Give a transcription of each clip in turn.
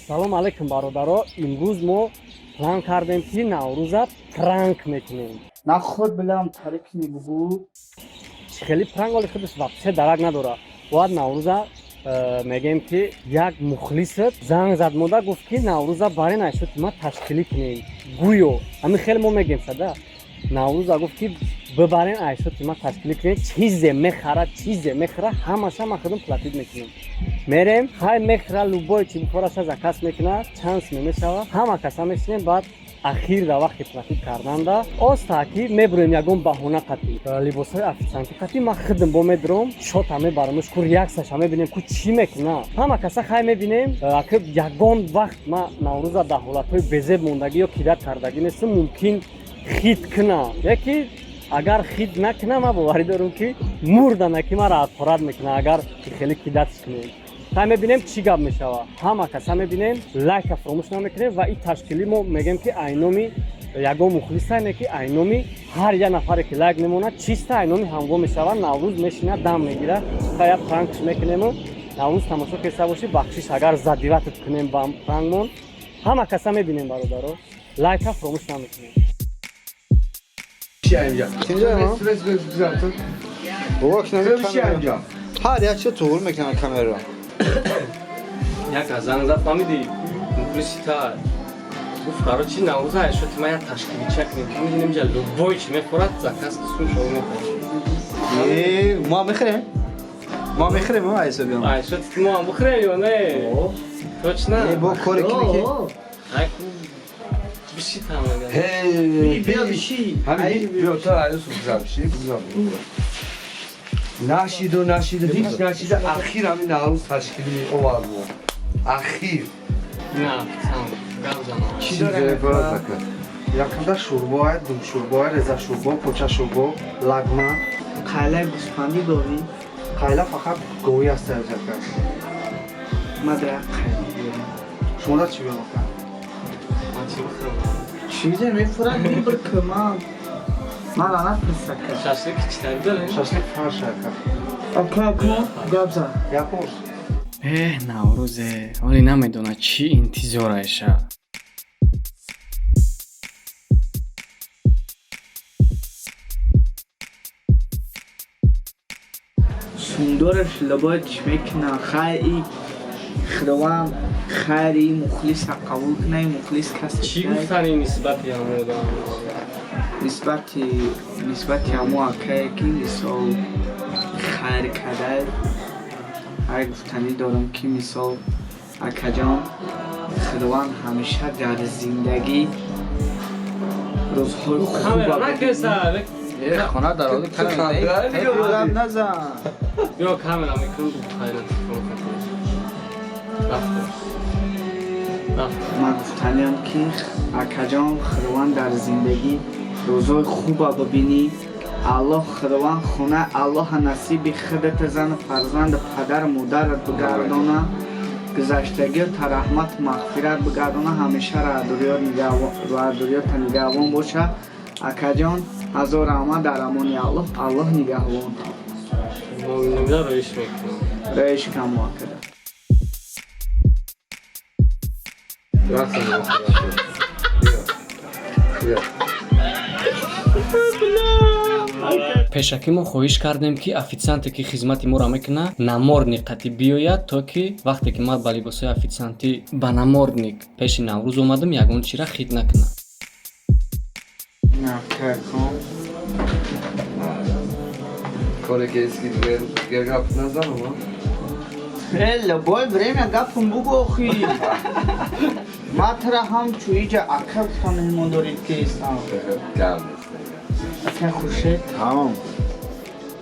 Салом алейкум, бародаро. Имрӯз мо план кардем, ки Наврӯза пранк мекунем. На худ билам тарикни бугу. Чӣ хели пранк, оли худаш вообще дарак надорад. Бояд Наврӯза мегӯем, ки як мухлисат занг зад, мода гуфт, ки Наврӯза барин айшуд ма ташкилӣ кунем. Гӯё ҳамин хеле мо мегӯем сада. Наврӯза гуфт, ки бибарен айшуд ма ташкилӣ кунем, чизе мехарад, чизе мехӯрад, ҳамаша ман худам платить мекунем. Мерем, хай мехӯра, любой чи бихӯраша заказ мекунад, чанд сме мешавад, ҳама каса мешинем. Баъд ахир дар вақти платить карданда оста ки мебурем ягон баҳона қатӣ, либосҳои официантӣ қатӣ ман худам бо медуром, шота мебарамш ку, реаксияша мебинем, ку чӣ мекуна. Ҳама каса хай мебинем. Аки ягон вақт ман Наврӯза дар ҳолатҳои безеб мондагӣ ё кидать кардагӣ нестам, мумкин хит куна. Яки агар хит накуна, ман боварӣ дорам, ки мурдана ки маро ҳақорат мекуна, агар хеле кидать ш кунем. Хай мебинем, чӣ гап мешавад. Ҳама каса мебинем, лайка фаромӯш намекунем. Ва ин ташкилӣ мо мегӯем, ки айноми ягон мухлиса не, ки айноми ҳар як нафаре, ки лайк мемонад, чиста айноми ҳамво мешавад. Наврӯз мешинад, дам мегирад. Хай як пранкш мекунему. Наврӯз, тамошо кеса бошӣ, бахшиш, агар задевать ат кунем ба пранкмон. Ҳама каса мебинем, бародаро, лайка фаромӯш намекунем. Инҷа? Бобо, Инҷа. Ҳар як чиз туғур мекунад камераро. Як занг зад, фаҳмидӣ, мухлиси та гуфт, короче, Наврӯза айшоти ма як ташкилича кунем, ки мебинем ҷа любой чи мехӯрад, заказ кисум шоу мехӯрад. Э, мо мехӯрем, мо мехӯрем, мо айсобиам. Айшоти мо ҳам бихӯрем ё не? Точно? Э, бо коре кини ки Ай ку биши там. Биё биши. Ҳамин биё та аюсуф бизан, бизан. Нашиду нашиду, ҳеҷ нашида, ахир ҳамин Наврӯз ташкилӣ овард мо. Ахир. На, сам гап занам. Чӣ дорем? Якумда шӯрбоа, дум шӯрбоа, реза шӯрбо, поча шӯрбо, лагман. Қайлаи гӯспандӣ дорӣ? Қайла фақат говӣ аст ака. Ма дар як қайла биёрем. Шумода чӣ биём, ака? Ман чӣ бихӯрам? Чизе мефурад, бибир ки ман. Мара нафирсака. Шашлик чӣ тари дорем? Шашлик фарш, ака. Ака, ака, гап зан. Якурс. Эҳ, Наврӯзе, ҳоле намедонад, чӣ интизор айша. Сундораш лабояд чӣ мекуна? Хай, и Худованд хайри мухлиса қабул куна, и мухлис касе. Чӣ гуфтани нисбати ҳамон одам? Нисбати ҳамо акае, ки мисол хайр кадай, ай гуфтанӣ дорам, ки мисол, акаҷон, Худованд ҳамеша дар зиндагӣ рӯзҳои Камера хуба. накеса. Э, хона дар оли камера Гап назан. Биё, камера мекунам, хайра, рафтем, рафтем. Ман гуфтаниам, ки акаҷон, Худованд дар зиндагӣ рӯзҳои хуба бибинӣ. Аллоҳ, Худованд хона Аллоҳа насиби худата, зану фарзанду падару модарат бигардона, гузаштагиёта раҳмату мағфират бигардона, ҳамеша раҳдуриёта нигаҳбон боша. Акаҷон, ҳазор раҳмат, дар амони Аллоҳ, Аллоҳ нигаҳбон. Мо роиш мекунам. Раиш камо акада. Рафтем. Биё. Пешакӣ мо хоҳиш кардем, ки официанте, ки хизмати моро мекунад, намордник қатӣ биёяд, то ки вақте ки ман ба либосҳои официантӣ ба намордник пеши Наврӯз омадам, ягон чира хит накунад. Накакон. Коре ки эски дигар гап назанам, а? Э, любое время гапам бугу, охи. Ма тара ҳамчу иҷа ака гуфта меҳмондорид ки истам. Гап нест. Ака Хуршед. Тамом.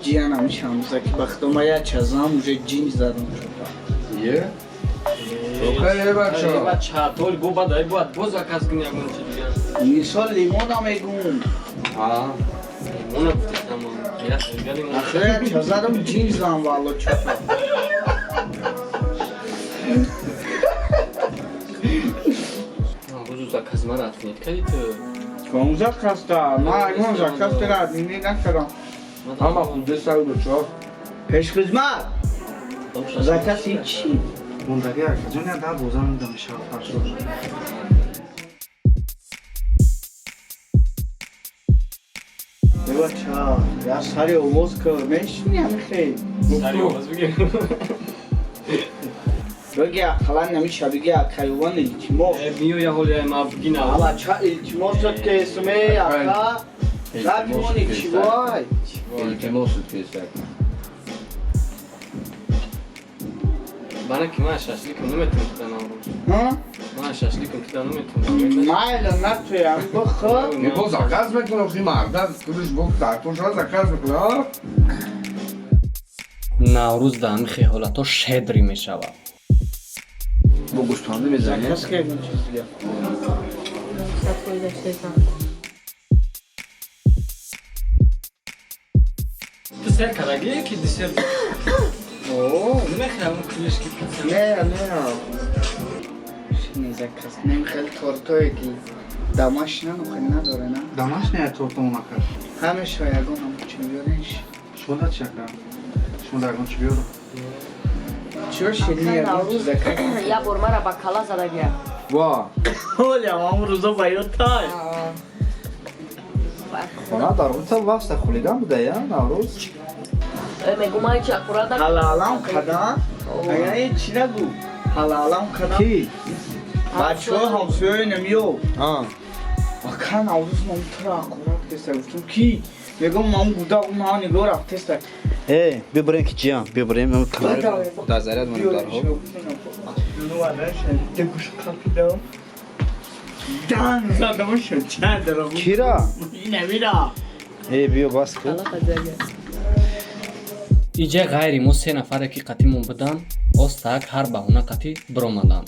Ҷиянам шамза, ки ба худо ма як чазам уже ҷинҷ задам шуда. Е? Окей, бачо. Бача, тол бо бадай бояд боз заказ кунӣ ягон чи дигар. Мисол, лимона мегум. А, Лимона гуфти, тамом. Я дигар лимон. Ахир як чазадам ҷинҷ задам, валло, чото. Наврӯзу заказ мара отменить кардӣ ту. Ком заказ-та? Ма ягон заказ тара отменить накардам. Ҳама худде сар бачо. Пешхизмат. Заказ ҳичи. Мондаги акаҷон я дар боза монда мешавад фаршош. Бача, я сари овоз ка мешини ҳами хел. Сари овоз бигем. Беги ақалан намеша, беги акайван илтимос. Миё я ҳоли ма бигина. Ала ча илтимос дод ки эсме ака. Рабимони чӣ вай? Илтимос кесак. Бана ки ман шашликам наметавонам кида Наврӯз. Ҳа? Ман шашликам кида наметавонам. Майла натуям бихӯр. Бо заказ мекунам, хи марда кулиш бо картошка заказ мекунам. Наврӯз дар ҳамин ҳолатҳо щедрый мешавад. Бо гӯштпанди мезанем. Заказ кардем чиз дига. Ту сер кардагӣ ки десерт? О, Намехӯрам кулишки пицца. не, не. Шини заказ. Нем хел тортое ки домашний ну хел надоре, на? Домашняя тортамон ака. Ҳамеша ягон ҳам чӣ биёреш. Шумо да чи ака? Шумо да ягон чӣ биёрам? Чё ширини ягон чиз заказ? Я бор мара ба кала задагия. Ва. Оля, ман рӯзо ба ёд тай. На дар рӯза вақта хулиган буда я Наврӯз. Мегум ай чи аккурат Ҳалалам кадан? Агар ин чӣ нагӯ? Ҳалалам кадан? Ки? Бачаҳои ҳамсояи намиё. А. Ака Наврӯз ман туро аккурат кеста. Гуфтам ки? Мегум ман гуда ман нигоҳ рафтеста. Э, бибарем ки ҷиям, бибарем. Дар заряд монем дарҳол. Дан задам шуд чанд дара. Кира? Инамира. Э, биё бас ку. Иҷа ғайри мо се нафаре ки қатимон буданд, остак ҳар баҳона қатӣ биромаданд.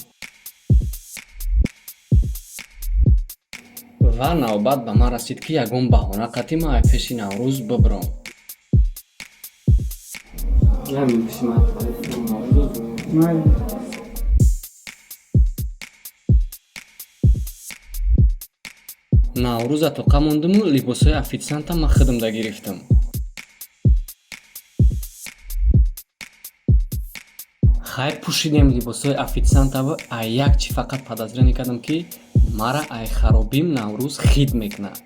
Ва навбат ба ман расид ки ягон баҳона қатӣ ман ай пеши Наврӯз бибиром. Наврӯза тоқа мондуму либосҳои офитсианта ман худамда гирифтам. Хайр, пӯшидем либосҳои офитсиантаву ай як чи фақат подозрение кардам, ки мара ай харобим Наврӯз хид мекунад.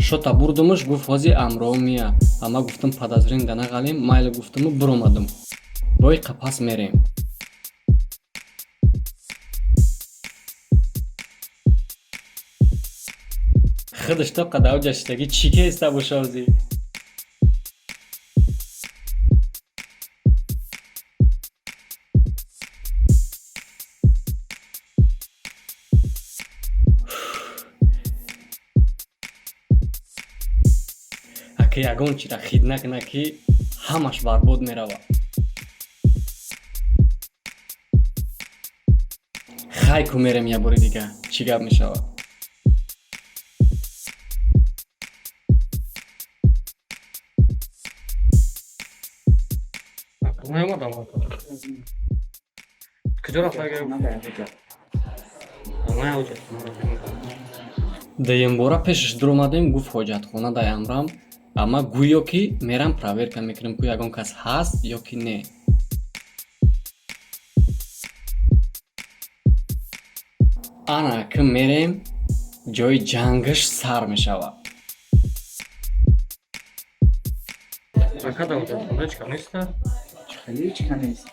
Шота бурдумуш, гуфт ҳози амроҳ мия. Ама гуфтам подозрение да нағалем, майли гуфтуму биромадум. Бои қапас мерем. Худаш то қадав ҷаштагӣ чӣ кеста бошозӣ? Ака ягон чира хид накуна ки ҳамаш барбод меравад. Хай ку мерем я бори дига, чӣ гап мешавад? Куҷо Дуюмбора пешаш дуромадем, гуфт ҳоҷатхона даямрам, амма гӯё ки мерам проверка мекунем, ку ягон кас ҳаст ё ки не. Ана ки мерем, ҷои ҷангаш сар мешавад. Хеле ҳеч ка нест.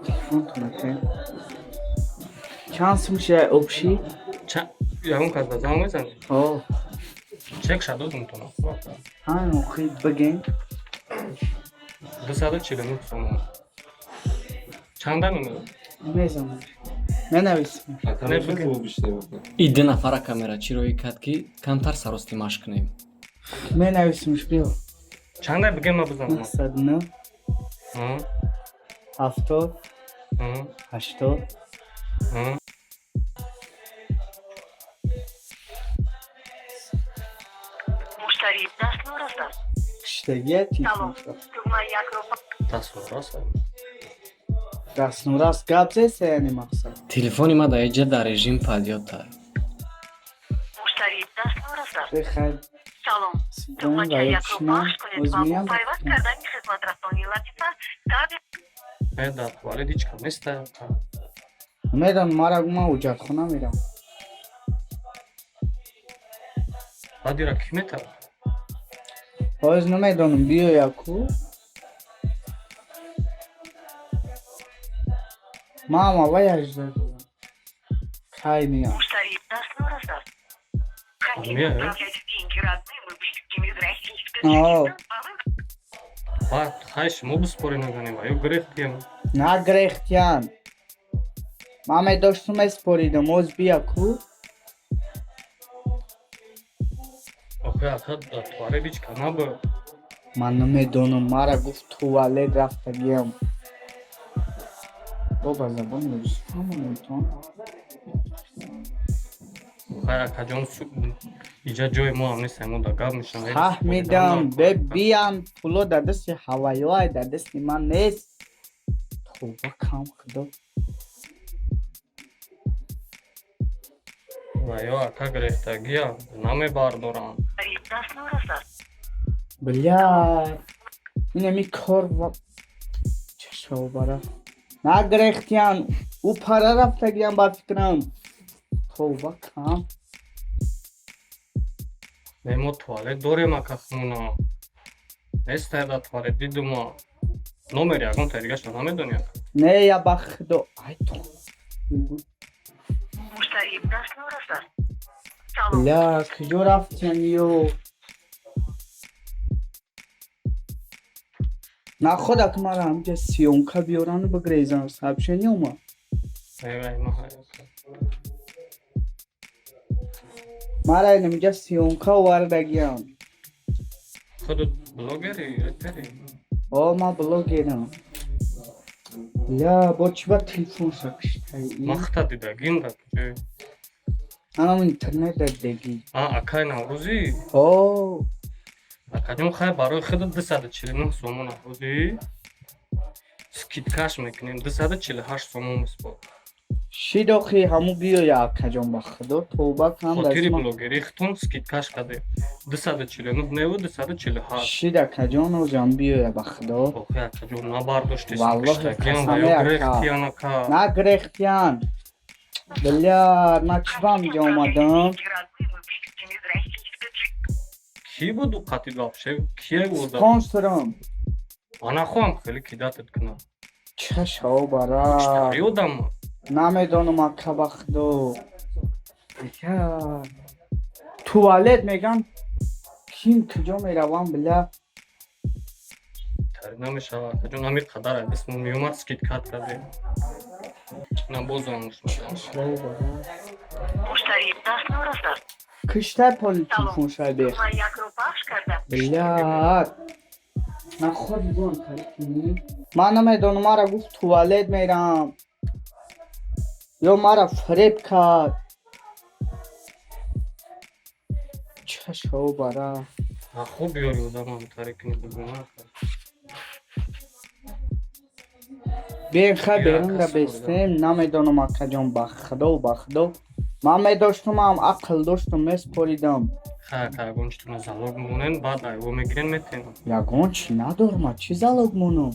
Телефонтон ака. Чанд сум шуда общий? Ягон кас ба занг мезанӣ? О, Чек шадодум тона. ҳамин охир бигем. 249 сомон. Чанда номер? Мезанам. Менависем. И ду нафара камерачӣ роӣ кард, ки камтар сарости машқ кунем. Менависемш биё. Чанда бигем, ма бизанам? 909 70 80. Киштагия телефон. Дастнорас. Дастнорас гап зеса, яъне мақсад. Телефони ма дар иҷа дар режим подъёта. Бехайр. Сидон ва ё чина? Оз меям. Э, дар туалет ҳеч кам неста. Медонам, мара гу, ман ҳуҷҷатхона мерам. Баъдира кӣ метавад? Ҳоз намедонам, биёя ку. Ман аввал ажда дорам. Кай меям? Меяй? О, Баъд хай, шумо биспорӣ наганем, ва ё гирехтиям. Нагрехтиян. Ман медоштум, меспоридам, оз бия ку. Охи, аха, дар туалет ҳеч кам набуд. Ман намедонам, мара гуфт туалет рафтагиям. Бо ба забони русӣ фаҳмонем. Хай, акаҷон, иҷа ҷои мо ҳам нест, мо да гап мешавем. Фаҳмидам, бе биям, пуло дар дасти ҳавайёай, дар дасти ман нест. Тоба кам, худо. Ва ё ака гирехтагия намебардорам. Бля, инами кор ва чашобара. Нагрехтиян, ӯ пара рафтагиям ба фикрам. Тоба кам. Не, мо туалет дорем, ака, хона. Нестай дар туалет, дидума. Номери ягон та дигаша намедонӣ, ака? Не, я ба худо. Ай ту. Бля, куҷо рафтиян ё? Наход ака мара ҳамҷа съёмка биёрану бигрезам, сообщение омад. Ай вай, ма ҳай, ака. Мара инамҷа съёмка овардагиям. Худат блогери, репери? О, ман блогерам. Бля, бо чӣ ба телефон сакиштай? Ман худта дидагим дар куҷое? Анам интернет дадагӣ. А, акай Наврӯзӣ? О, Акаҷон, хай, барои худат 249 сомон Наврӯзӣ скидка ш мекунем, 248 сомон биспор. Шид охи, ҳаму биёя, акаҷон, ба худо, тавба кам. Хотири блогери худтон скидка ш кардем. 249 неву 248. Шид, акаҷон, озам биёя, ба худо. Охи, акаҷон, набардошти. Валлоҳи, Киштагиам ва ё қасаме, ака. гирехтиян, ака. Нагрехтиян. Бля, ман чӣ ба ҳамҷа омадам? Кӣ буд ӯ қатид вообще? Кие буд? Спонсорам. Ман нахоҳам хеле кидатат кунам. Чашо бара. Читари одам. Намедонам, ака, ба худо. Бля. Туалет мегам, ким куҷо меравам, бля. Тари намешава, акаҷон, ҳамин қадар дастмо меомад, скидка т кардем. На, бозам. Чашо бара. Киштай поли телефон шай бех. Бля. Наход бигон тарикини. Ман намедонам, мара гуфт туалет мерам. Ё мара фиреб кард. Чашо бара. Хуб, биёри одамам тари кунӣ, бигӯ. Бием, хай, Я берунда кас бестем, намедонам, акаҷон, ба худо, ба худо. Ман медоштумам, ақл доштум, меспоридам. Хай, ака, ягон читона залог монен, баъд айво мегирен, метем. Ягон чӣ надорам, чӣ залог монам?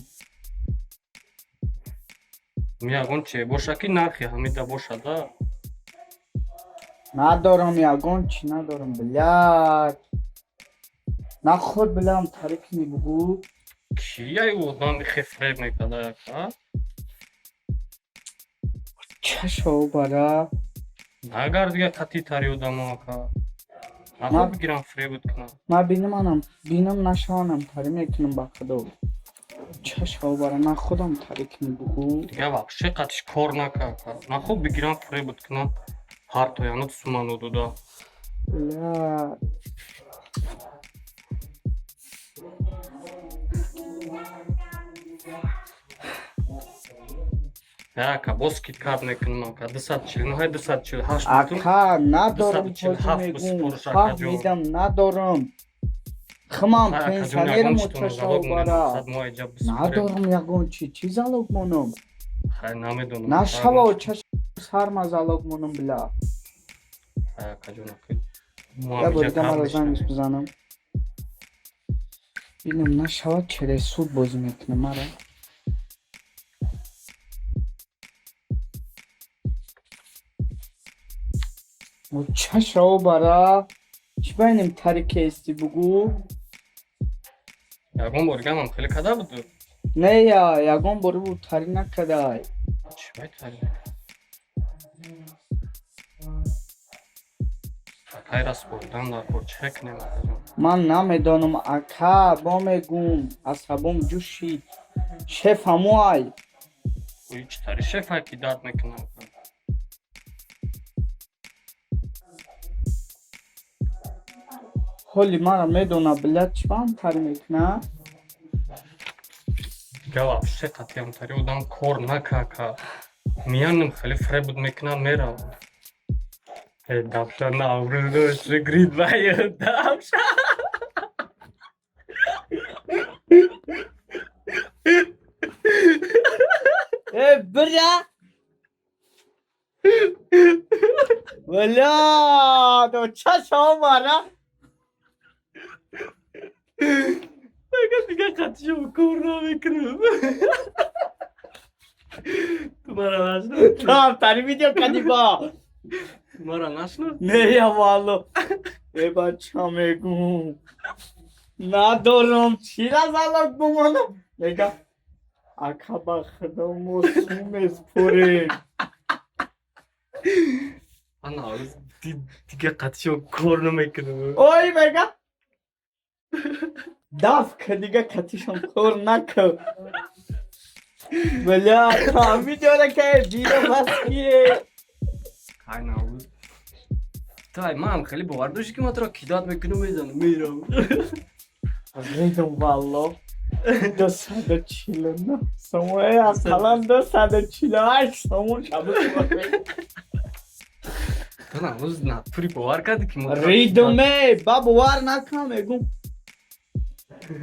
Ягон чи боша ки нархи ҳамида бошада. Надорам, ягон чӣ надорам, блядь. Наход билам тарик мебугу. Кияй одам хе фреб мекарда, ака? Чашо бара. Агар дига қатъи тари одамо, ака. Наход бигирам, фребут кунам. Ман бинам, бинам нашаванам, тари мекунам, ба худо. Чашо бара, находам тарик мебугу. Дига вообще қатиш кор нака, ака. Наход бигирам, фребут кунам. Ҳар тоянот суману дуда. Бля. Ака, боз скидка т мекунам, ака. 249, 248. Ака, надорам. 247 мегум. бисупорш, акаҷон. Фаҳмидам, надорам. Хмам пенсионерам, очашобара надорам, ягон чи чи залог монам. Хай, намедонам. Нашава, очаш сарма залог монам, била. Хай, акаҷон. Я бор дига маро зангш бизанам, бинам нашава, через суд бозӣ мекунам мара. Чашао бара, чӣ байнем тари кести, бугӯ. Ягон бор дигамам хеле када буду? Не я, ягон бори бу тари накадай. Чӣ бай тари? Акай, распоридан дар кор чӣ кунем, акаҷон? Ман намедонам, ака, бо мегум, асабом ҷӯшид, шеф ҳамуай. Ӯи чӣ тари шефай ки дард мекунад? Ҳоли мара медона, билад, чӣ баам тари мекуна? Дига вообще қатъиам тари одам кор накака, миянам хеле фребуд мекунам, меравам. Давша Наврӯз грид бая давша. Э, бира! Бля, чашо бара. Ака, дига қатишо кор намекунам. Ту мара нашнохтӣ? Там, тари видео кади ба. Ту мара нашнохтӣ? Не, я валло. Э, бача, мегум. Надорам, чира залог бумонам? Мега. Ака, ба худо, мо сумес пурем. Ман Наврӯз дига қатишо кор намекунам. Ой, мега. Даф ка, дига катишон кор нака. Бля, там видео ка видео баские. Ҳай, Наврӯз. Ту ай ман хеле бовар дошти, ки ман туро кидать мекунам, мезанам, меравам. Ридум, валло. 249 сомон, ақаллан 248 сомон шаб. Ту Наврӯз натури бовар кардӣ, ки мо туро Ридуме, ба бовар накам, мегум.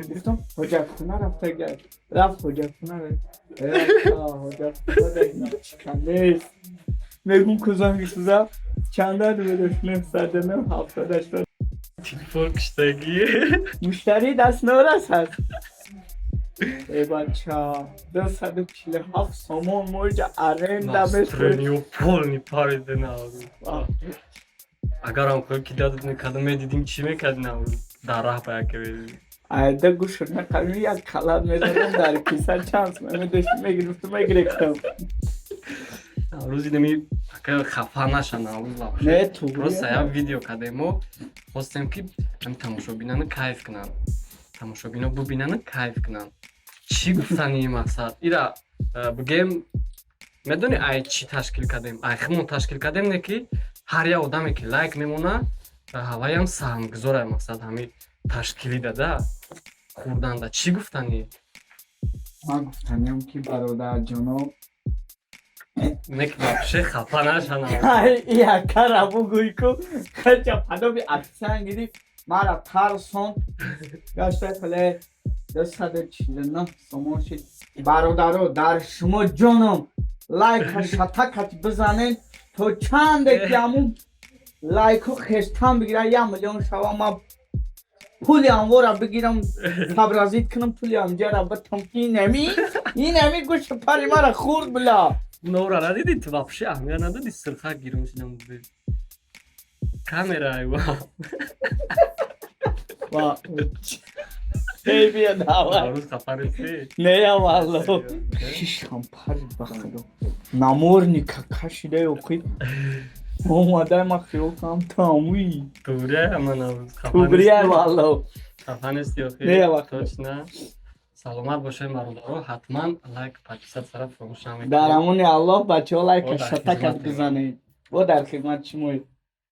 Гуфтам, ҳоҷатхона рафта гар. Рафт ҳоҷатхона. Ҳоҷатхона ҳеҷ нест. Мегум, кузанги суза чандар медошт? 909 78. Телефон киштагӣ. Муштарӣ даст норас аст. Э, бача, 247 сомон моҷа аренда меспорем. Настроение полный парида, Наврӯз. Агарам хоҳ кидать мекардам, медидим, чӣ мекарди, Наврӯз? Дар раҳ ба яке медидим. Айда гӯшт накардем, як калат мезадам дар киса, чанд мемедошт, мегирифтам, мегирифтам. Наврӯз, инами ака хафа наша, Наврӯз, вообще. Не, туғри. Просто як видео кардем, мо хостем, ки ҳами тамошобинаны кайф кунанд, тамошобино бубинаны, кайф кунанд. Чӣ гуфтани мақсад ира бигем, медони, ай чӣ ташкил кардем? Ай химон ташкил кардем, не ки ҳар як одаме ки лайк мемона, ҳаваям саҳмгузора, мақсад ҳами ташкилӣ дада хӯрданда. Чӣ гуфтанӣ? Ман гуфтаниам, ки бародарҷоно, Не ки вообще хафа наша, Наврӯз. Якара бугӯй ку, хача падоби официант гирифт, мара тарсон гашта, хеле 249 сомон шид. Бародаро, дар шумо ҷоном, лайка шатакат бизанед, то чанде ки ҳамун лайку хештан бигира, 1 миллион шава, ман пули анвора бигирам, табразид кунам, пули анҷара битам, ки инами гӯшти пари мара хӯрд, била. Нора надидӣ ту? Вообще аҳамият надодӣ, сирхак гирум шидам, камера айва. Ва эй, бия, давай. Наврӯз, хафа нестӣ? Не, я валло, шишам пари, ба худо, наморника кашида, охи омадай, ман хиёл кардам тамуи. Тугрия ама, Наврӯз, хафа Тугрия. нестӣ? Валло. Хафа нестӣ охи? Не, я вақт. Точно. Саломат бошед, бародаро, ҳатман лайк, подписаться фаромӯш намекунед. Дар амони Аллоҳ, бачаҳо, лайка Бо дар шатакат хизматем. бизанед, бо дар хизмати шумоед.